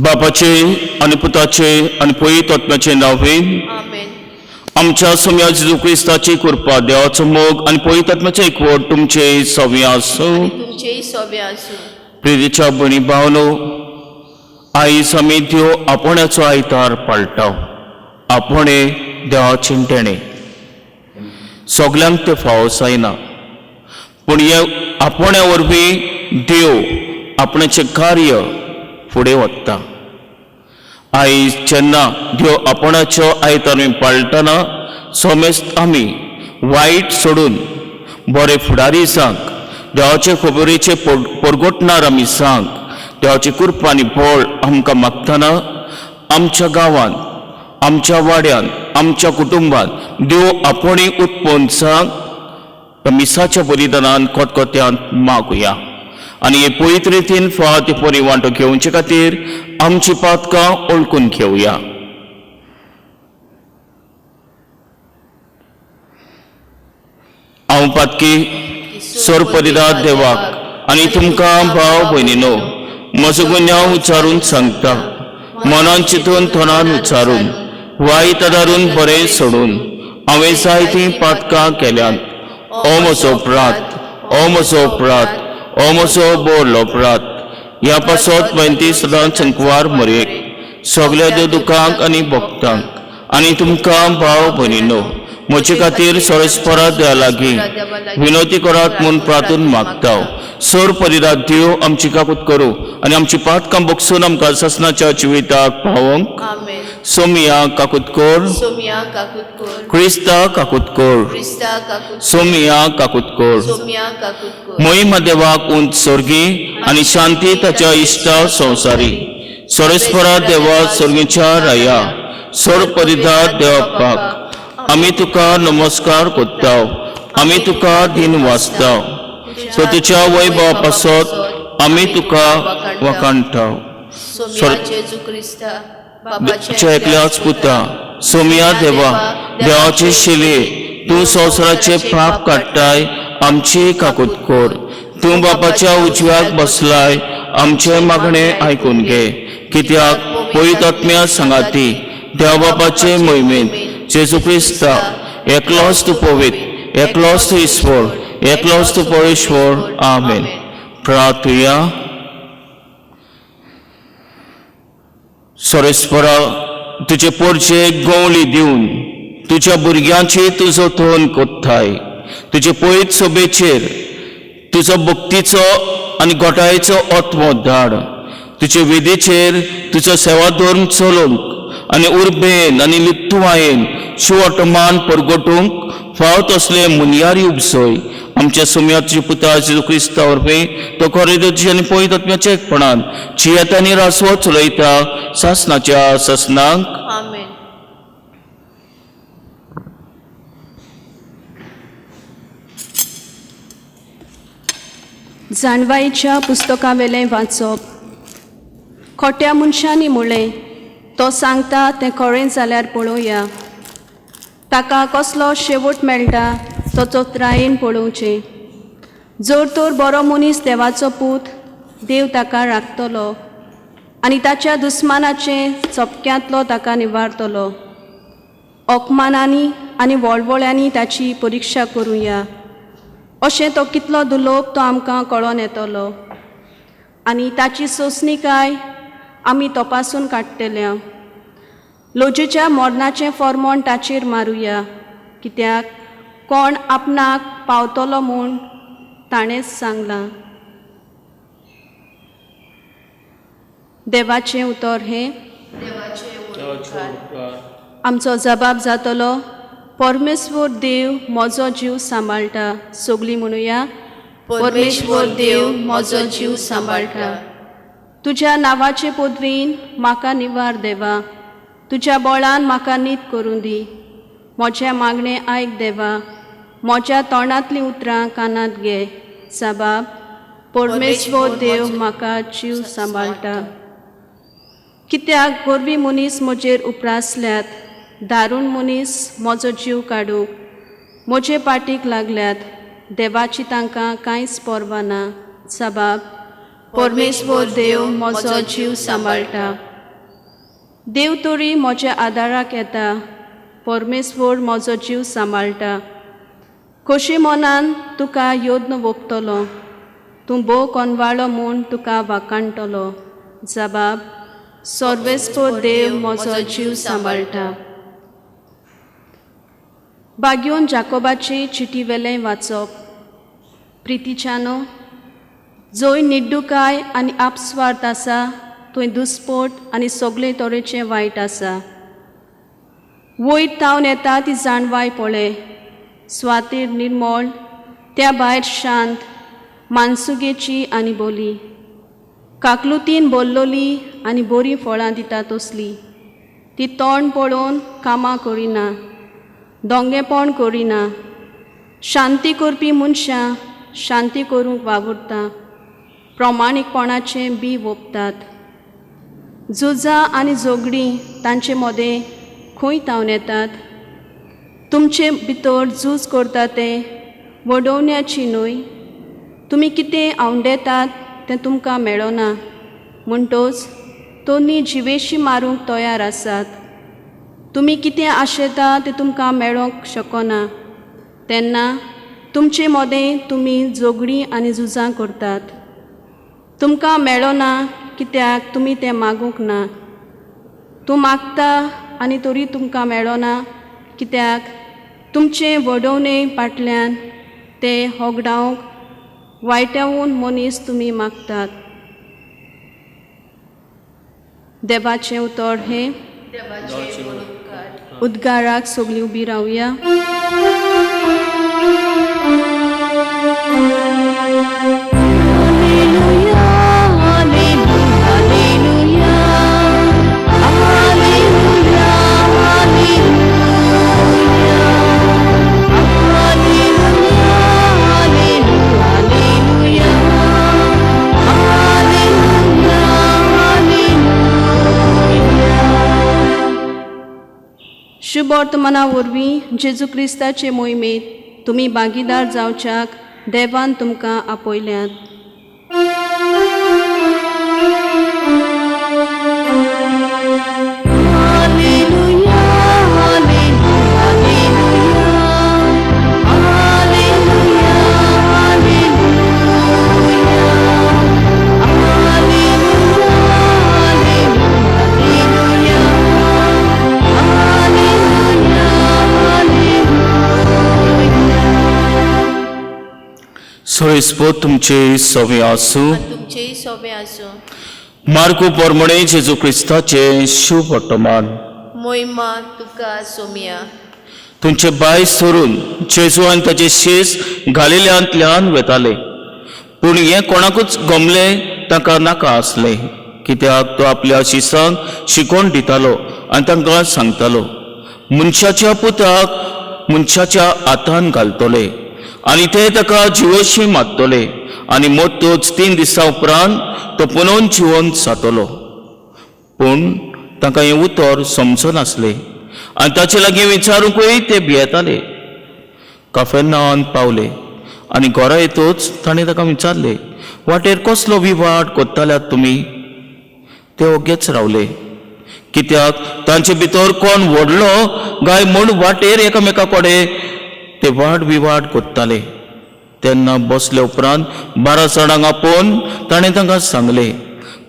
बापाचे आनी पुताचे आनी पवित्र आत्म्याचे नांवे आमेन. आमच्या सोम्या जेजू क्रिस्ताची कृपा, देवाचो मोग आनी पवित्र आत्म्याचें एकवट तुमचे सवे आसूं. आनी तुमचेय सोबे आसूं. प्रितीच्या भयणी भावनो, आयज आमी देव आपोवण्याचो आयतार पाळटा. आपोवणें देवाचें देणें, सगल्यांक तें फावो जायना, पूण हे आपोवण्या वरवीं देव आपणाचें कार्य फुडें वता. आयज जेन्ना देव आपणाचो आयतार आमी पाळटना समेस्त आमी वायट सोडून बरे फुडारी जावंक, देवाचे खबरेचे परगटणार आमी जावंक, देवाची कृपा आनी बळ आमकां मागतना आमच्या गांवांत, आमच्या वाड्यांत, आमच्या कुटुंबांत देव आपोवणी उत्पन्न जावंक मिसाच्या बलिदानान खतखत्यांत मागुया आनी हे पवित्र रितीन फावो ते परी वांटो घेवचे खातीर आमची पातकां ओळखून घेवया. हांव पातकी सोरपरिदा देवाक आनी तुमकां भाव भयणीनो म्हजो गुन्यांव उच्चारून सांगता. मनान चिंतून तोंडान उच्चारून वायट आदारून बरें सोडून हांवें जायतीं पातकां केल्यांत. ओ म्हजो अपराध, ओ म्हजो अपराध, ओ म्हजो बोरलो अपराध. ह्या पासत विनंती सदांच संकवार मरयेक सगल्या दुखांक आनी भक्तांक आनी तुमकां भाव भयणीनो म्हजे खातीर सोरस्परा देवा लागीं विनवती करात म्हूण प्रार्थून मागता. सोर परिरात देव आमची काकूत करूं आनी आमची पातकां बगसून आमकां ससनाच्या जिविताक पावोवंक. आमेन. सोमिया काकूत कर. सोमिया काकूत कर. क्रिस्ता काकूत कर. क्रिस्ता काकूत कर. सोमिया काकूत कर. सोमिया काकूत कर. मोहिमा देवाक उंच स्वर्गी आनी शांती ताच्या इश्टा संवसारी. सोरेस्परा देवा स्वर्गीच्या राया, सोर परिदा देवापाक आमी तुका नमस्कार कोत्ताव, आमी तुका दिन वाचताव. सो तुज्या वैभवा पासत आमी तुका वखाणटाव. सोमिया जेजू क्रिस्ता बाबाच्या एकल्याच पुता सोमिया देवा, देवाचे शिले तूं संवसाराचे पाप काडटाय, आमची काकूत कर. तूं बापाच्या उजव्याक बसलाय, आमचे मागणे आयकून घे. कित्याक पवित्र आत्म्या सांगाती देव बापाचे मोहिमेंत जेजू क्रिस्ता एकलोच तूं पवित्र, एकलोच तूं ईश्वर, एकलोच तूं परमेश्वर. आमेन. प्रार्थुया. सोरेस्परा, तुजे पोरचे गवळी दिवन तुज्या भुरग्यांची तुजो जतन कोत्ताय. तुजे पयत सोबेचेर तुजो भक्तीचो आनी गोटायेचो आत्मो धाड. तुजे वेदीचेर तुजो सेवा धर्म चलोवंक आनी उर्बेन आनी लिप्तुवायेन शिवटमान परगटूंक फाव तसले मुनयारी उपसय. आमच्या सोम्याची पुता जेजू क्रिस्ता वरवीं तो खरें आनी पवित्र आत्म्याच्या एकपणान जियेता आनी रासवो चलयता सासनाच्या ससनांक. आमेन. जाणवाईच्या पुस्तकावेलें वाचप. खोट्या मनशांनी म्हणलें, तो सांगता तें खरें जाल्यार पळोवया. ताका कसलो शेवट मेळटा तो चोत्रायेन पळोवचें. जर तर बरो मनीस देवाचो पूत, देव ताका राखतलो आनी ताच्या दुस्मानाचें चपक्यांतलो ताका निवारतलो. अपमानांनी आनी वळवळ्यांनी ताची परिक्षा करुया. अशें तो कितलो दुलोब तो आमकां कळोन येतलो आनी ताची सोंसणीकाय आमी तपासून काडटले. लजेच्या मरणाचें फॉर्मोण ताचेर मारुया, कित्याक कोण आपणाक पावतलो म्हूण ताणेंच सांगलां. देवाचें उतर हें. आमचो जबाब जातलो, परमेश्वर देव म्हजो जीव सांबाळटा. सगळीं म्हणुया, परमेश्वर देव म्हजो जीव सांबाळटा. तुज्या नांवाचे पदवीन म्हाका निवार देवा, तुज्या बळान म्हाका नीत करूं दी. म्हजें मागणें आयक देवा, म्हज्या तोंडांतलीं उतरां कानांत घे. साबाब, परमेश्वर देव म्हाका जीव सांबाळटा. कित्याक गोरवी मनीस म्हजेर उप्रासल्यात, दारूण मनीस म्हजो जीव काडूंक म्हजे पाटीक लागल्यात. देवाची तांकां कांयच पर्वा ना. साबाब, परमेश्वर देव म्हजो जीव सांबाळटा. देव तरी म्हज्या आदाराक येता, परमेश्वर म्हजो जीव सांबाळटा. खोशी मनान तुका यत्न वोपतलो, तूं भोव कोनवाळो म्हूण तुका वाखाणटलो. जबाब सर्वेस्पर देव म्हजो जीव सांबाळटा. बाग्योन जाकोबाचे चिटी वेलें वाचप. प्रितीच्यानो, जंय निड्डुकाय आनी आपस्वार्थ आसा थंय दुस्पोट आनी सगळे तरेचें वायट आसा. वयर तावन येता ती जाणवाय पळय, स्वातीर निर्मळ, त्या भायर शांत, मानसुगेची आनी बोली, काकलुतीन बोल्लोली आनी बरीं फळां दिता तसली. ती तोंड पळोवन कामां करिना, दोंगेपण करिना. शांती करपी मनशां शांती करूंक वावुरता, प्रमाणीकपणाचें बी वोपतात. झुजां आनी झगडीं तांचे मदें खंय तावन येतात? तुमचे भितर झूज करता तें वडोवण्याची न्हय. तुमी कितें आवंडेतात तें तुमकां मेळना, म्हणटच तोनी जिवेशी मारूंक तयार आसात. तुमी कितें आशेता तें तुमकां मेळोंक शकना, तेन्ना तुमचे मदें तुमी झगडीं आनी झुजां करतात. तुमकां मेळना कित्याक तुमी तें मागूंक ना. तूं मागता आनी तरी तुमकां मेळना कित्याक तुमचें वडोवणे फाटल्यान तें होगडावंक वायटावून मनीस तुमी मागतात. देवाचें उतर हें. उद्गाराक सगळीं उबी रावया. शुभवर्तमाना वरवीं जेजू क्रिस्ताचे मोहिमेंत तुमी भागीदार जावच्याक देवान तुमकां आपयल्यात. सोयस्पो तुमचे सवे आसूं, तुमचेय सोबे आसूं. मार्कू पोरमणे जेजू क्रिस्ताचे शुभ वर्तमान. मोहिमा तुका सोमिया. तुमचे बाय सोरून जेजू आनी ताचे शेस घालिल्यांतल्यान वेताले, पूण हें कोणाकूच गमलें तांकां नाका आसलें, कित्याक तो आपल्या शिसांक शिकोवन दितालो आनी तांकां सांगतालो, मनशाच्या पुताक मनशाच्या हातान घालतले आनी ते ताका जिवोशी मारतले आनी मोतोच 3 दिसां उपरांत तो पुनोन जिवन जातलो. पूण तांकां हें उतर समजनासलें आनी ताचे लागीं विचारूंकूय ते भियेताले. काफेर्नावान पावले आनी घरा येतूच ताणें ताका विचारलें, वाटेर कसलो विवाद करताल्यात तुमी? ते ओगेच रावले, कित्याक तांचे भितर कोण व्हडलो गाय म्हूण वाटेर एकामेका कडेन ते वाद विवाद करताले. तेन्ना बसले उपरांत 12 जाणांक आपोवन ताणें तांकां सांगलें,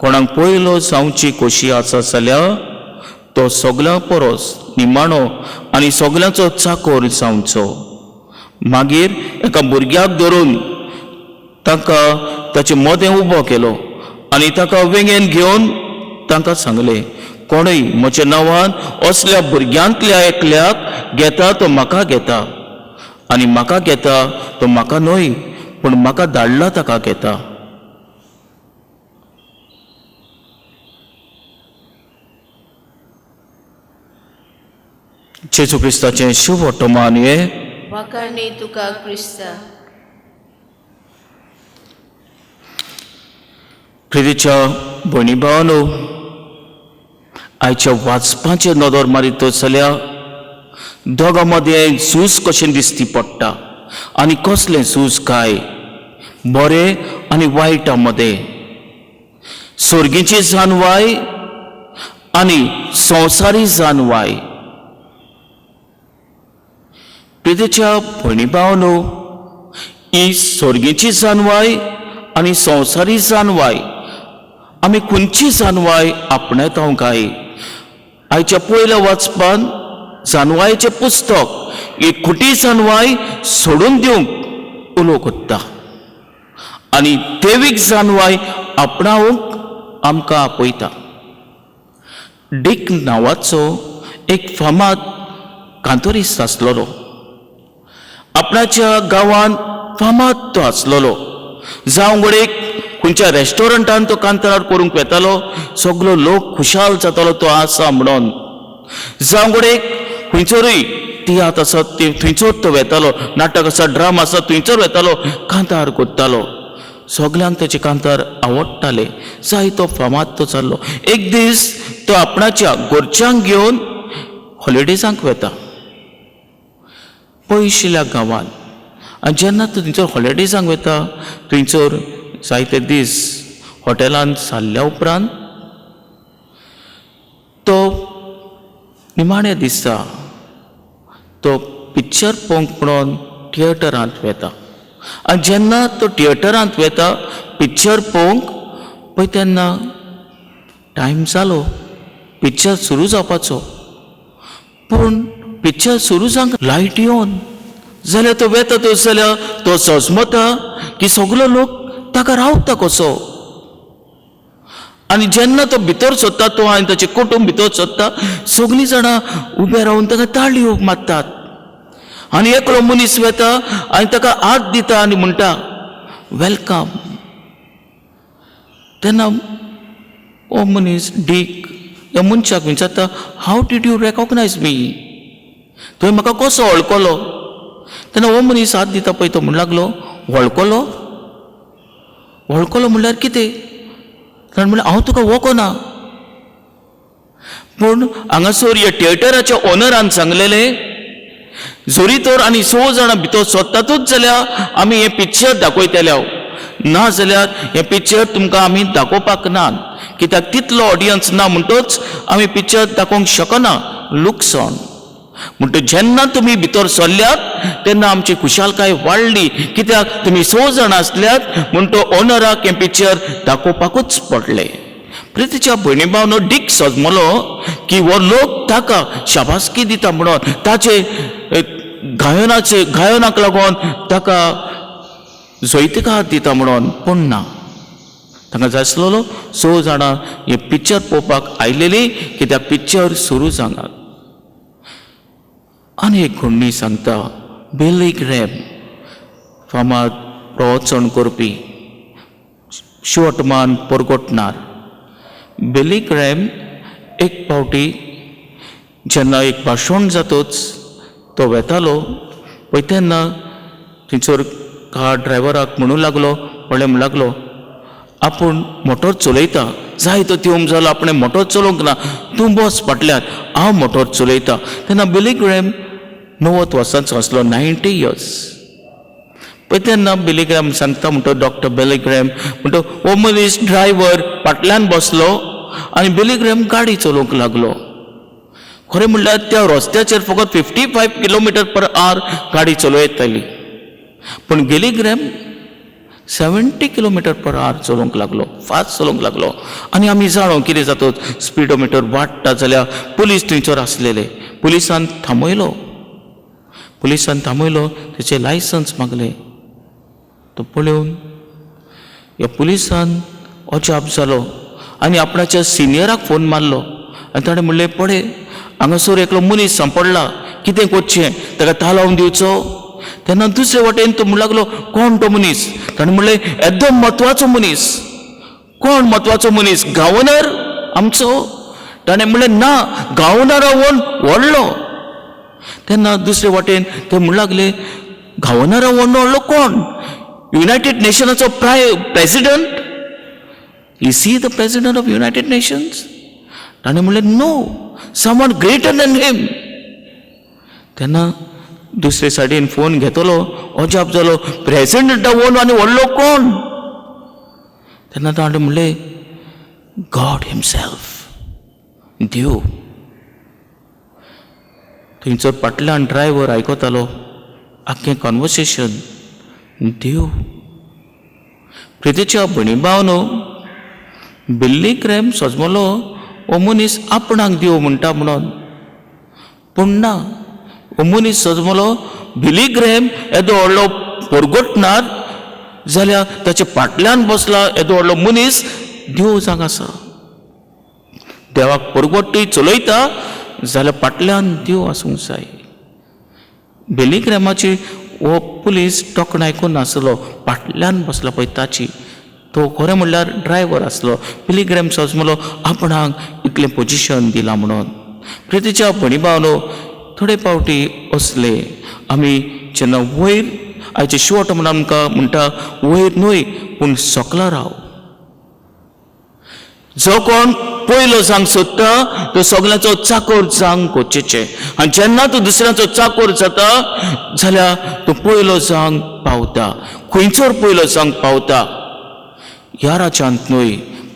कोणाक पयलो जावची खोशी आसा जाल्यार तो सगळ्यां परस निमाणो आनी सगळ्यांचो चाकोर जावचो. मागीर एका भुरग्याक धरून तांकां ताचे मदें उबो केलो आनी ताका वेंगेन घेवन तांकां सांगलें, कोणूय म्हज्या नांवान असल्या भुरग्यांतल्या एकल्याक घेता तो म्हाका घेता, आनी म्हाका घेता तो म्हाका न्हय पूण म्हाका धाडला ताका घेता. जेजू क्रिस्ताचें शुभ वर्तमान हें. वाखाणणी तुका क्रिस्ता. प्रितीच्या भयणी भावानो, आयच्या वाचपाचेर नदर मारीत जाल्यार दोगां मदें झूज कशें दिसती पडटा, आनी कसलें झूज काय, बरें आनी वायटा मदें, सर्गीची जानवाय आनी संवसारी जानवाय. प्रितीच्या भयणी भावनो, ही सर्गीची जानवाय आनी संवसारी जानवाय, आमी खंयची जानवाय आपणायता काय? आयच्या पयल्या वाचपान जानवायचें पुस्तक एक खुटी जानवाय सोडून दिवंक उलो कोत्ता आनी देवीक जानवाय आपणावंक आमकां आपयता. डीक नांवाचो एक फामाद कांतोरिस्त आसलेलो. आपणाच्या गांवांत फामाद तो आसलेलो. जावं घडयेक खंयच्या रेस्टॉरंटान तो कांतार करूंक वेतालो, सगलो लोक खुशाल जातालो तो आसा म्हणून. जावं घडयेक खंयसरूय तियात्र आसा थंयसर तो वेतालो, नाटक आसा, ड्रामा आसा, थंयसर वेतालो, कांतार कोत्तालो. सगल्यांक तेचे कांतार आवडटाले. जायतो फामाद तो जाल्लो. एक दीस तो आपणाच्या घरच्यांक घेवन हॉलिडेजांक वेता पयशिल्ल्या गांवांत. आनी जेन्ना तो थंयसर हॉलिडेजांक वेता, थंयसर जायते दीस हॉटेलांत सारल्या उपरांत तो निमाण्या दिसा तो पिक्चर पळोवंक म्हणून थिएटरांत वेता. आनी जेन्ना तो थिएटरांत वेता पिक्चर पळोवंक पळय, तेन्ना टायम जालो पिक्चर सुरू जावपाचो, पूण पिक्चर सुरू जावंक लायट येवन जाल्यार तो वेता तो जाल्यार तो सजमता की सगलो लोक ताका रावता कसो. आनी जेन्ना तो भितर सोदता, तो आनी ताचें कुटूंब भितर सोदता, सगळीं जाणां उबे रावन ताका ताळयो मारतात. आनी एकलो मनीस वेता आनी ताका हात दिता आनी म्हणटा, "welcome." तेन्ना हो मनीस डीक ह्या मनशाक विचारता, "How did you recognize me? तुवें म्हाका कसो वळखलो?" तेन्ना हो मनीस हात दिता पळय, तो म्हण लागलो, "वळखलो? वळखलो म्हणल्यार कितें?" ताणें म्हणलें, "हांव तुका वळखना, पूण हांगासर ह्या थिएटराच्या ओनरान सांगलेलें, जरी तर आनी स जाणां भितर सोदतातूच जाल्यार आमी हें पिक्चर दाखयतले, ना जाल्यार हें पिक्चर तुमकां आमी दाखोवपाक ना, कित्याक तितलो ऑडियन्स ना म्हणटच आमी पिक्चर दाखोवंक शकना, लुकसाण. म्हणटच जेन्ना तुमी भितर सरल्यात तेन्ना आमची खुशालकाय वाडली, कित्याक तुमी स जाणां आसल्यात म्हण तो ओनराक हें पिक्चर दाखोवपाकूच पडलें." प्रितीच्या भयणी भावनो, डीक सजमलो की हो लोक ताका शाबासकी दिता म्हणून, ताचे गायनाचे गायनाक लागून ताका जैतिका दिता म्हणून. पूण ना, तांकां जाय आसलेलो स जाणां हें पिक्चर पळोवपाक आयलेलीं, कित्याक पिक्चर सुरू जावंक. आनी एक घडणी सांगता. बिली ग्रॅम, फामाद प्रवचन करपी, शिवटमान परगटणार बिली ग्रॅम, एक फावटी जेन्ना एक भाशण जातच तो वेतालो पळय, तेन्ना थंयसर कार ड्रायव्हराक म्हणूं लागलो, म्हणलें, म्हणूं लागलो, आपूण मोटर चलयता, जायतो तेंप जालो आपणें मोटर चलोवंक ना, तूं बस फाटल्यान, हांव मोटर चलयता. तेन्ना बिली ग्रॅम 90 वर्सांचो आसलो, 90 इयर्स पळय. तेन्ना बिली ग्रॅम सांगता म्हणटा, डॉक्टर बिली ग्रॅम म्हणटा, हो मनीस ड्रायव्हर फाटल्यान बसलो आनी बिली ग्रॅम गाडी चलोवंक लागलो. खरें म्हणल्यार त्या रस्त्याचेर फकत 55 kilometer per hour गाडी चलोवं येताली, पूण Billy Graham 70 kilometer per hour चलोवंक लागलो, फास्ट चलोवंक लागलो. आनी आमी जाणो कितें जाता, स्पिडोमिटर वाडटा जाल्यार. पुलीस थंयसर आसलेले. पुलिसान थांबयलो. पुलिसान थांबयलो, तेचें लायसन्स मागलें. तो पळोवन ह्या पुलिसान अजाप जालो आनी आपणाच्या सिनियराक फोन मारलो आनी ताणें म्हणलें, "पळय, हांगासर एकलो मनीस सांपडला, कितें करचें? ताका तालावन दिवचो?" तेन्ना दुसरे वाटेन तो म्हणूं लागलो, "कोण तो मनीस?" ताणें म्हणलें, "एकदम म्हत्वाचो मनीस." "कोण म्हत्वाचो मनीस? गव्हर्नर आमचो?" ताणें म्हणलें, "ना, गव्हर्नरावन व्हडलो." तेन्ना दुसरे वाटेन ते म्हणूं लागले, "गव्हर्नरावन व्हडलो कोण? युनायटेड नेशनाचो प्राय president? Is he the president of United Nations?" ताणें म्हणलें, "No, someone greater than him." तेन्ना दुसरे सायडीन फोन घेतलो, अजाप जालो, प्रेसिडेंटा वोन आनी व्हडलो कोण? तेन्ना ताणें म्हणलें, "God himself." देव. थंयचो फाटल्यान ड्रायव्हर आयकतालो आख्खें कॉन्वर्सेशन, देव. प्रितीच्या भयणी भावनो, बिल्ली ग्रॅम सजमलो हो मनीस आपणाक देव म्हणटा म्हणून, पूण ना, हो मनीस सजमलो बिली ग्रॅम येदो व्हडलो परगटणार जाल्यार ताच्या फाटल्यान बसला येदो व्हडलो मनीस देव जावंक आसा. देवाक परगट्टूय चलयता जाल्यार फाटल्यान देव आसूंक जाय. बिली ग्रॅमाची हो पुलीस तोखणाय करून नासलो, फाटल्यान बसला पळय ताची, तो खरें म्हणल्यार ड्रायव्हर आसलो. बिली ग्रॅम सजमलो आपणाक इतलें पोजिशन दिलां म्हणून. प्रितीच्या भयणी भावनो, थोडे फावटी असले आमी जेन्ना वयर आयचे शिवट म्हणून आमकां म्हणटा, वयर न्हय पूण सकला राव. जो कोण पयलो जावंक सोदता तो सगळ्यांचो चाकोर जावंक गरजेचें, आनी जेन्ना तूं दुसऱ्यांचो चाकोर जाता जाल्यार तूं पयलो जावंक पावता. खंयचोर पयलो जावंक पावता? ह्या राज्यांत न्हय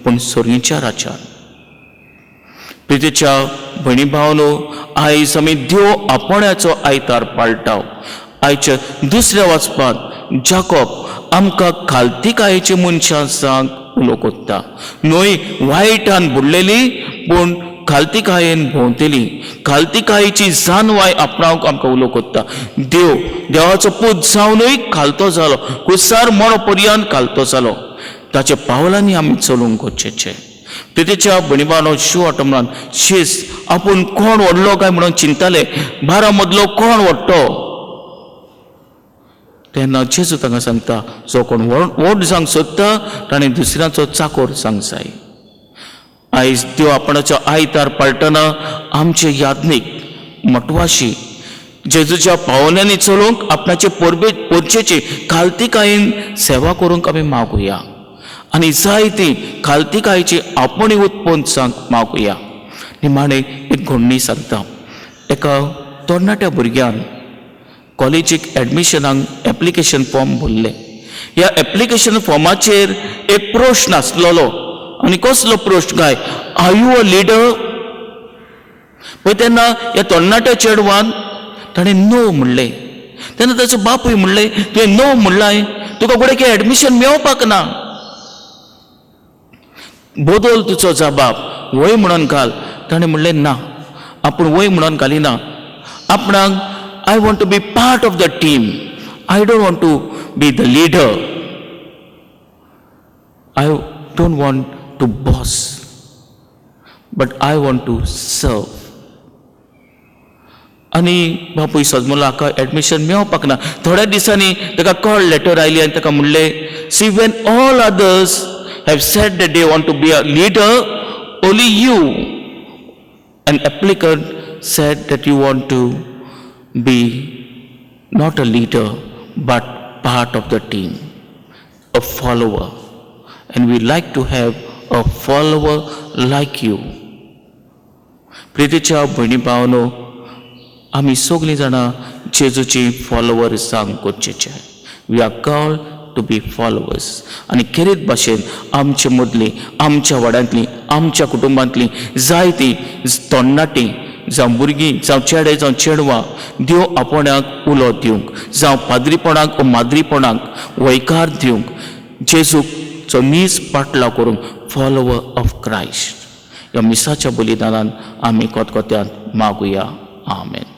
पूण सर्गीच्या राज्यांत. प्रितीच्या भयणी भावनो, आयज आमी देव आपोवण्याचो आयतार पाळटा. आयच्या दुसऱ्या वाचपांत जाकोब आमकां खालतीकायेचे मनशां सांग उलो कोत्ता, न्हय वायटान बुडलेली पूण खालतीकायेन भोंवतली, खालतीकायेची जानवाय आपणावंक आमकां उलो कोत्ता. देव देवाचो पूत जावनूय खालतो जालो, कुसार मरो पर्यंत खालतो जालो. ताच्या पावलांनी आमी चलूंक गरजेचें. तेच्या भणीबानो शिव आटमरान शीस आपूण कोण व्हडलो काय म्हणून चिंताले, बारा मदलो कोण व्हडटो. तेन्ना जेजू तांकां सांगता, जो कोण व्हड जावंक सोदता ताणें दुसऱ्यांचो चाकोर जावंक जाय. आयज देव आपणाचो आयतार पाळटना आमचे यादनीक मटवाशी जेजूच्या पावलांनी चलूंक आपणाचे परबे पोरचेची खालतीकायेन सेवा करूंक आमी मागुया, आनी जाय ती खालतीकायेची आपणी उत्पन्न जावंक मागुया. निमाणें एक घडणी सांगता. एका तरणाट्या भुरग्यान कॉलेजीक एडमिशनाक एप्लिकेशन फॉर्म भरलें. ह्या एप्लिकेशन फॉर्माचेर एक प्रश्न आसलेलो, आनी कसलो प्रश्न काय, are you a leader? पळय तेन्ना ह्या तरणाट्या चेडवान ताणें नो म्हणलें. तेन्ना ताचो बापूय म्हणलें, तुवें नो म्हणलां, तुका फुडें कितें एडमिशन मेळपाक ना, बदल तुजो जबाब, वय म्हणून घाल. ताणें म्हणलें ना, आपूण वय म्हणून घालिना, आपणाक I want to be part of the team, I don't want to be the leader, I don't want to boss, but I want to serve. आनी बापूय सजमलो हाका एडमिशन मेळपाक ना. थोड्या दिसांनी ताका कॉल लेटर आयली आनी ताका म्हणलें, see when all others have said that they want to be a leader, only you, an applicant, said that you want to be not a leader but part of the team, a follower, and we like to have a follower like you. प्रितीच्या भयणी भावनो, आमी सगळीं जाणां जेजूची follower जावंक गरजेचें. We are called to be followers. आनी खेरीत भाशेन आमचे मदलीं, आमच्या वाड्यांतलीं, आमच्या कुटुंबांतलीं जायतीं तरणाटीं जावं भुरगीं, जावं चेडे, जावं चेडवां, देव आपणाक उलो दिवंक, जावं पाद्रीपणाक वा माद्रीपणाक वयकार दिवंक, जेजूचो नीज पाटलाव करूंक, फॉलोवर ऑफ क्रायस्ट, ह्या मिसाच्या बलिदानान आमी कोतकोत्यांत मागुया. आमेन.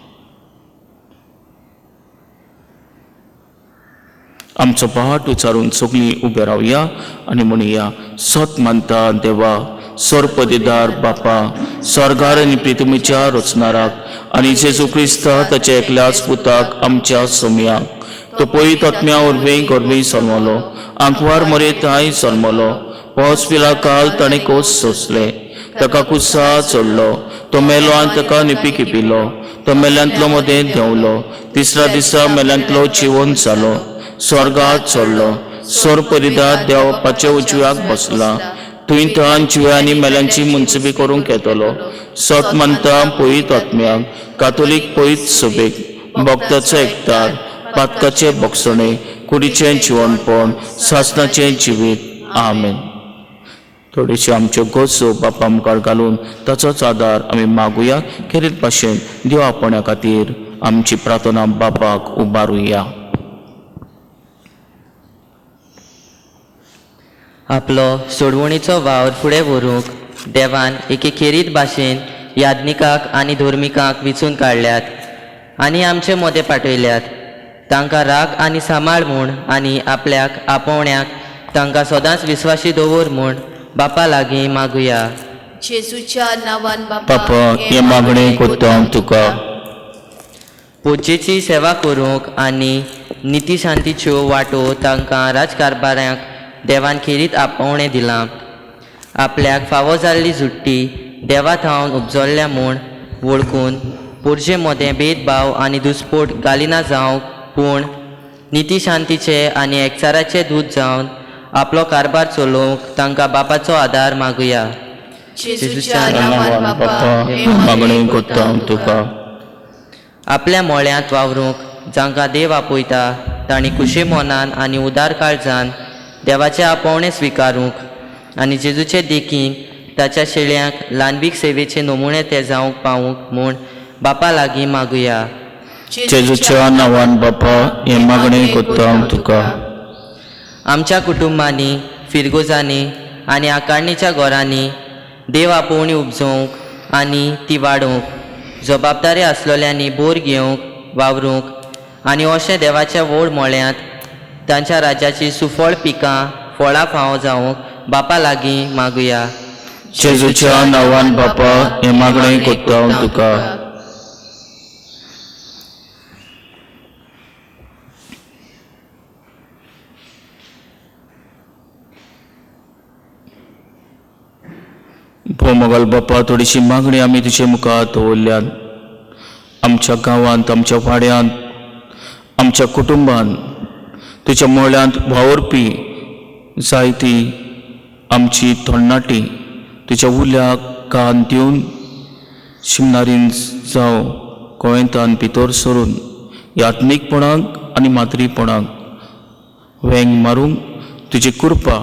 आमचो पाट उचारून सगळीं उबे रावया आनी म्हणुया, सत मानता देवा, सर्पदिदार बापा, स्वर्गार आनी प्रितमीच्या रचणाराक, आनी जेजू क्रिस्ता ताच्या एकल्याच पुताक आमच्या सोमयाक, तो पळय तत्म्या वरवीं गोरवीं जल्मलो, आंकवार मरे ताय जल्मलो, पोस पिला काल ताणें कोस सोंसले, ताका कुसा चडलो, तो मेलो आनी ताका निपी किपिलो, तो मेल्यांतलो मदें देंवलो, तिसऱ्या दिसा मेल्यांतलो जिवन जालो, स्वर्गात चडलो, सर्परिदार देवपाच्या उजव्याक बसला, थंय थंय जिव्या आनी मेल्यांची मुन्सबी करूंक येतलो. सत मानता पयत आत्म्याक, कातोलीक पयत सभेक, भक्ताचो एकतार, पातकाचे बक्षणे, कुडीचें जिवनपण, सासणाचें जिवीत. आमेन. थोडेश्यो आमच्यो गरजो बापा मुखार घालून ताचोच आदार आमी मागुया. खेरीत भाशेन देव आपण्या खातीर आमची प्रार्थना बापाक उबारुया. आपलो सोडवणीचो वावर फुडें व्हरूंक देवान एके खेरीत भाशेन याज्ञिकाक आनी धर्मिकांक विचून काडल्यात आनी आमचे मोदें पाठयल्यात. तांकां राग आनी सांबाळ म्हूण आनी आपल्याक आपोवण्याक तांकां सदांच विस्वाशी दवर म्हूण बापा लागीं मागुया. जेजूच्या नांवान बापा बापा हें मागणें करता हांव तुका. पोजेची सेवा करूंक आनी निती शांतीच्यो वाटो तांकां राजकारभाऱ्यांक देवान खेरीत आपोवणें दिलां. आपल्याक फावो जाल्ली झुट्टी देवा थावन उपजल्ल्या म्हूण वळखून पोरजे मदें भेदभाव आनी दुस्पोट घालिना जावंक, पूण निती शांतीचे आनी एकचाराचे दूत जावन आपलो कारभार चलोवंक तांकां बापाचो आदार मागुया. जेजूच्या नांवान बापा बापा हें मागणें करता हांव तुका. आपल्या मोळ्यांत वावरूंक जांकां देव आपयता तांणी खुशी मनान आनी उदार काळजान देवाचें आपोवणें स्विकारूंक आनी जेजूचे देखीन ताच्या शेळ्यांक ल्हानवीक सेवेचे नमुणे ते जावंक पावूंक म्हूण बापा लागीं मागुया. जेजूच्या नांवान बापा हें मागणें करता हांव तुका. आमच्या कुटुंबांनी, फिरगोजांनी आनी आकारणीच्या घरांनी देव आपोवणी उपजोवंक आनी ती वाडोवंक जबाबदारी आसलेल्यांनी बोर घेवंक वावरूंक आनी अशें देवाच्या व्हड मोळ्यांत तांच्या राज्याची सुफळ पिकां फळां फावो जावंक बापा लागीं मागुया. जेजूच्या नांवान बापा हें मागणें करता हांव तुका. भोव बापा, थोडीशी मागणी आमी तुजे मुखार दवरल्यात. आमच्या गांवांत, आमच्या वाड्यांत, आमच्या कुटुंबांत तुज्या मोळ्यांत वावुरपी जायती आमची थोडनाटी तुज्या उल्याक कान दिवन शिमनारीन जावं गोंयतान भितर सरून यात्मीकपणाक आनी माद्रीपणाक वेंग मारूंक तुजी कृपा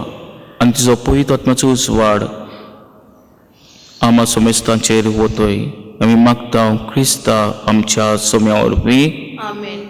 आनी तुजो पवित्र आत्म्याचो उजवाड आमा सोमेस्तांचेर वतोय. आमी मागता क्रिस्ता आमच्या सोम्या वरवीं. आमेन.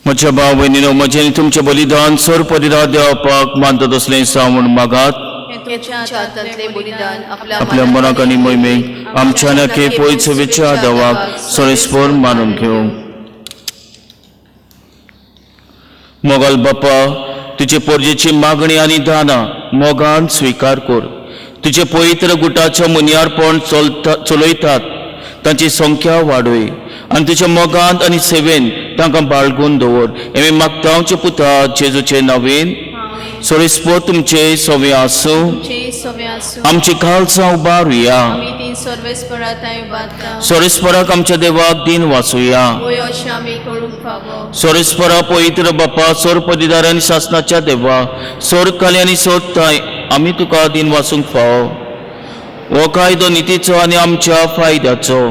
म्हज्या भाव भयणीनो, म्हजें आनी तुमचें बलिदान सर परिरा देवपाक मानता तसलें सा म्हूण मागात. तुमच्या हातांतलें बलिदान आपल्या मनाक आनी मोहिमेक आमच्या नके पयस विचार देवाक सोरेस्पर मानून घेवं. मोगल बापा, तुजे पोरजेची मागणी आनी दानां मोगान स्विकार कर. तुजे पवित्र गुटाच्या मुनियारपण चलयतात तांची संख्या वाडय आनी तुज्या मोगांत आनी सेवेन तांकां बाळगून दवर. हें मागता आमच्या पुता जेजूचे नवीन. सोरेस्पर तुमचे सवे आसूं. आमची कालसां उबारुया. सोरेस्पराक आमच्या देवाक दिन वाचुया. सोरेस्परा पवित्र बापा, सोर पदिदार आनी सासनाच्या देवा, सोर काली आनी सोदताय आमी तुका दिन वाचूंक फावो. हो कायदो नितीचो आनी आमच्या फायद्याचो.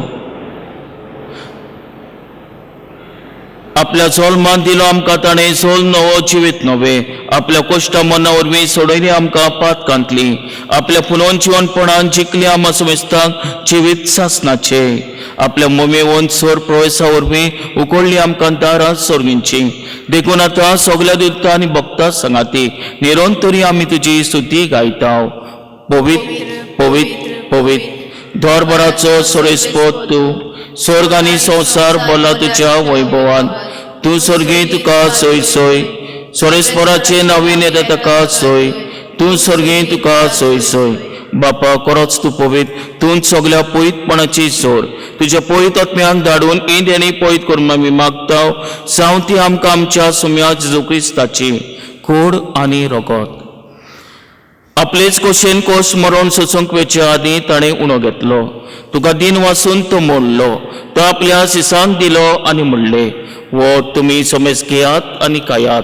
आपल्या सोलमान दिलो आमकां ताणें सोल नवो जिवीत नवें. आपल्या कोश्टा मना वरवीं सोडयली आमकां पातकांतली. आपल्या पुनोन जिवनपणान जिखली आमा समेस्तांक जिवीत सासनाचें. आपल्या मोमेवन सोर प्रवेसा वरवीं उकडली आमकां दारां सोर्गींची. देखून आतां सगल्या दुता आनी भक्ता सांगाती निरोन तरी आमी तुजी स्तुती गायता. पवित्र पवित्र पवित्र धोरभराचो सोरेस्पोत तूं, स्वर्ग आनी संवसार भरला तुज्या वैभवान. तूं स्वर्गी तुका सोय सोय, सोरेस्पराचे नवीन येता ताका सोय. तूं स्वर्गी तुका सोय सोय. बापा खरोच तूं पवित्र, तूं सगल्या पवित्रपणाची जोर. तुज्या पवित्र आत्म्याक धाडून ही देणी पवित्र करून आमी मागता. जावं ती आमकां आमच्या सुम्या जेजू क्रिस्ताची कूड आनी रगत. आपलेच कोशेन कोश मरण सोसूंक वेचे आदीं ताणें उणो घेतलो. तुका दिन वासून तो मोडलो. तो आपल्या सिसांक दिलो आनी म्हणलें, वो तुमी समेज घेयात आनी खायात.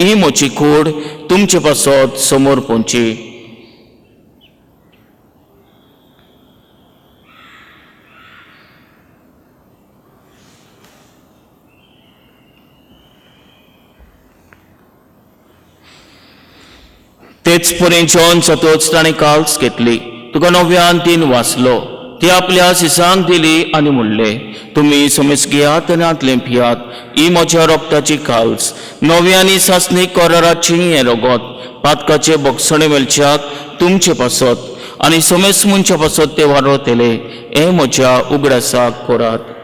ही म्हजी कूड तुमचे पासत समोर पोंची. तेच परी जेवन सतोच ताणें काल्स घेतली. तुका नव्यान तीन वाचलो. ती आपल्या सिसांक दिली आनी म्हणलें, तुमी समेज घेयात आनी हातलें पियात. ही म्हज्या रोगताची काल्स, नवी आनी सासणीक कराराची हें रगत पातकाचे बक्षणे मेळच्याक तुमचे पासत आनी समेज मनशा पासत ते वाडवतले. हें म्हज्या उगडासाक करात.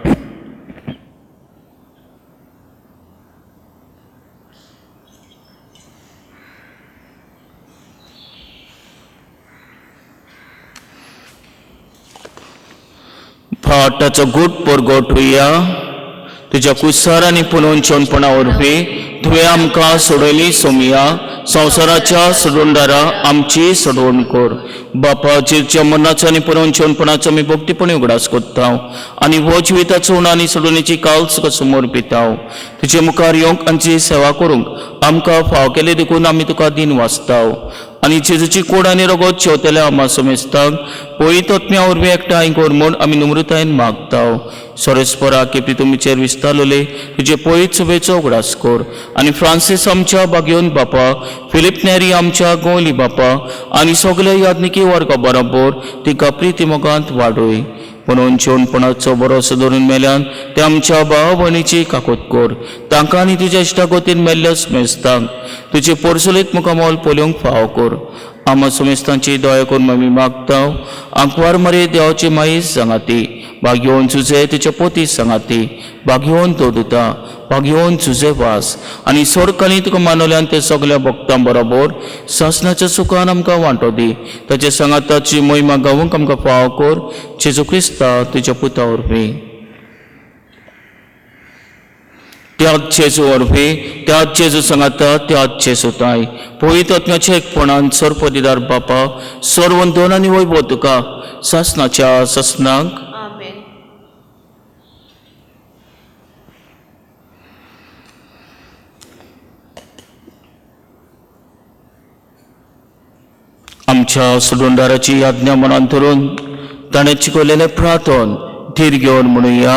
फाटाचो गूट परगट हुया. तुज्या कुसार आनी पुनोवन चेवणपणा वरवीं तुवें आमकां सोडयली सोमिया. संवसाराच्या सोडवणदारा आमची सोडवण कर. बापा जेजूच्या मरणाचो आनी पुनोवन चेवणपणाचो आमी भक्तीपणी उगडास करता आनी हो जिविताचो उणो आनी सोडवणेची काल तुका समोर पिता. तुजे मुखार येवंक आनी तुजी सेवा करूंक आमकां फाव केले देखून आमी तुका दिन वाचता. आनी जेजूची कूड आनी रगत शेवतल्या आमा समेस्तांक पवित्र आत्म्या वरवीं एकठांय कर म्हूण आमी नम्रतायेन मागता. सोरेस्परा केपी तुमचेर विस्तारलेले तुजे पवित्र सभेचो उगडास कर आनी फ्रांसीस आमच्या बागेवन बापा, फिलीप नेरी आमच्या गोंयली बापा आनी सगल्या याज्ञिकी वर्गा बरोबर तिका प्रिती मोगांत वाडय. म्हणून जेवणपणाचो बरोसो धरून मेल्यान ते आमच्या भाव भयणीची काकूत कर. तांकां आनी तुज्या इश्टागतीन मेल्ल्या समेस्तांक तुजे पोरसुलीत मुखामोल पळोवंक फावो कर. आमा समेस्तांची दया करून आमी मागता. आंकवार मरे देवाची माई सांगाती, भाग्योवन तुजे तुज्या पोती सांगाती, भाग्योवन तो दुता, भाग्योवन तुजे वास आनी सोरकाली तुका मानवल्यान ते सगल्या भक्तां बरोबर सासणाच्या सुखान आमकां वांटो दी. ताचे सांगाताची महिमा गावूंक आमकां फावो कर. जेजू क्रिस्ता तुज्या पुता वरवीं. त्याच जेजू वरवीं, त्याच जेजू सांगाता, त्याच जेजू ताय पवित्र आत्म्याच्या एकपणान सर्वदिदार बापा सर्व दोन आनी वैभव तुका सासणाच्या सासणाक. आमेन. आमच्या सोडवणदाराची आज्ञा मनान धरून ताणें शिकयलेलें प्रार्थन धीर घेवन म्हणुया.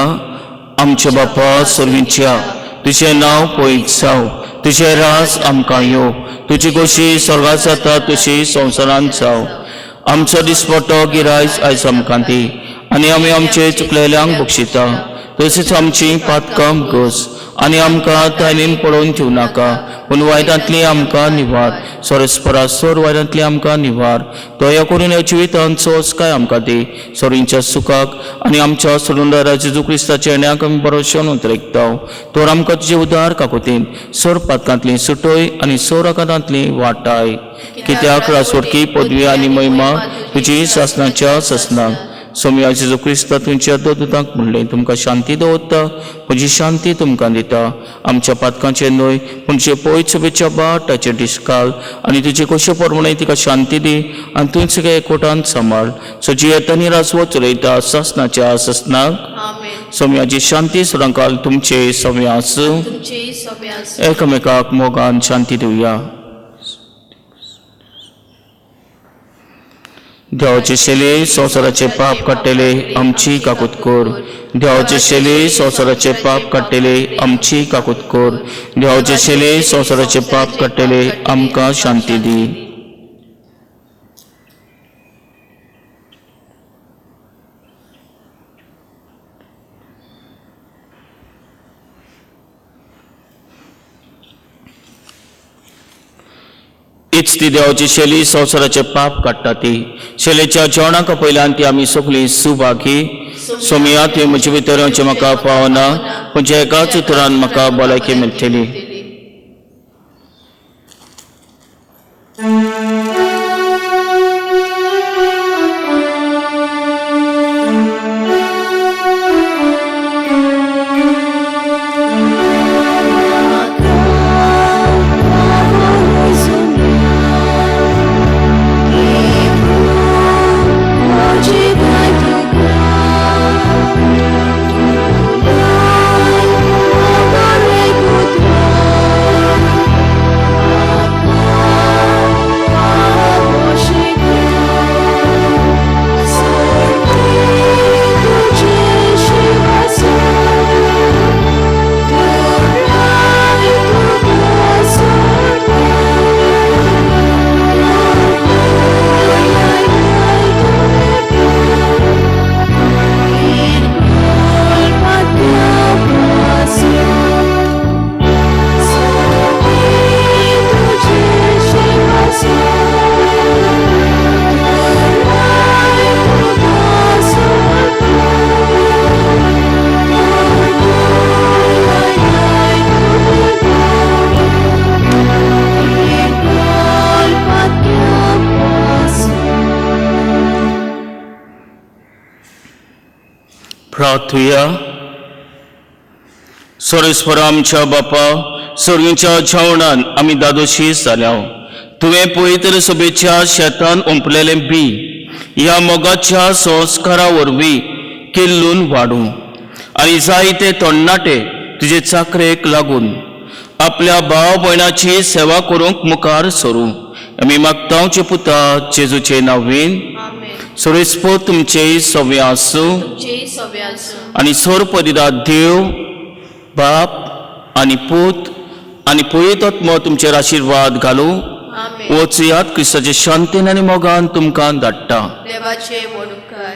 आमच्या बापा सर्वींच्या, तुजें नांव पवित्र जावं, तुजें राज आमकां येवं, तुजी गोशी स्वर्गात जाता तशी संवसारांत जावं. आमचो दिसपट्टो गिरायस आयज आमकां दी आनी आमी आमचे चुकलेल्यांक बक्षिता तशीच आमची पातकां घोस आनी आमकां तायनीन पळोवन दिवं नाका, पूण वायटांतली आमकां निवार. सोरेस्परा सोर वायटांतली आमकां निवार. दया करून ह्या जिवितांत सोस काय आमकां दी. सोरींच्या सुखाक आनी आमच्या सोडूनदारा जेजू क्रिस्ताच्या येण्याक आमी बरोशेवन उतरेकता. तर आमकां तुजे उदार काकुतीन सोर पातकांतली सुटय आनी सोर आकांतांतली वाटाय. कित्याक रासवटकी पदवी आनी महिमा तुजी सासणाच्या सासणाक. सोमया जेजू क्रिस्ता तुमच्या दोदुतांक म्हणलें, तुमकां शांती दवरता, म्हजी शांती तुमकां दिता. आमच्या पातकांचेर न्हय पूण जे पवित्र सभेच्या बाट ताचेर डिस्काल आनी तुजे कशे प्रमाणे तिका शांती दी आनी तूंच सगळ्या एकवटान सांबाळ. सो जियेतानी रासवत चलयता सासणाच्या सासणाक. आमेन. सोमयाची शांती सदांकाल तुमचे सव्या आसूं. तुमचेय सभे आसूं. एकामेकाक मोगान शांती दिवया. देवाचे शेले संवसाराचे पाप काडटले आमची काकूत कर. देवाचे शेले संवसाराचे पाप काडटले आमची काकूत कर. देवाचे शेले संवसाराचे पाप काडटले आमकां शांती दी. हीच ती देवाची शैली संवसाराचे पाप काडटा ती शैलेच्या जेवणाक पयल्यान ती आमी सगळीं सुभागी. सोमिया तुवें म्हजे भितर येवचें म्हाका पावना, पूण ज्या एकाच उतरान म्हाका भलायकी मेळटली. प्रार्थुया. सोरेस्वर आमच्या बापा, सर्वीच्या जेवणान आमी दादोशी जाल्या. तुवें पवित्र सभेच्या शेतान ओंपलेलें बी ह्या मोगाच्या संस्कारा वरवीं किल्लून वाडूं आनी जायते तरणाटे तुजे चाकरेक लागून आपल्या भाव भयणाची सेवा करूंक मुखार सरूं. आमी मागतांवचे पुता जेजूचे नांवेन. आमेन. सोरेस्पो तुमचेय सवे आसूं तुमचेय सवे आसूं. आनी सोरपदिदा देव बाप आनी पूत आनी पवित्र तुमचेर आशिर्वाद घालूं. आमेन. वचयात क्रिस्ताचे शांतीन आनी मोगान तुमकां धाडटा. देवाचे व्हड उपकार.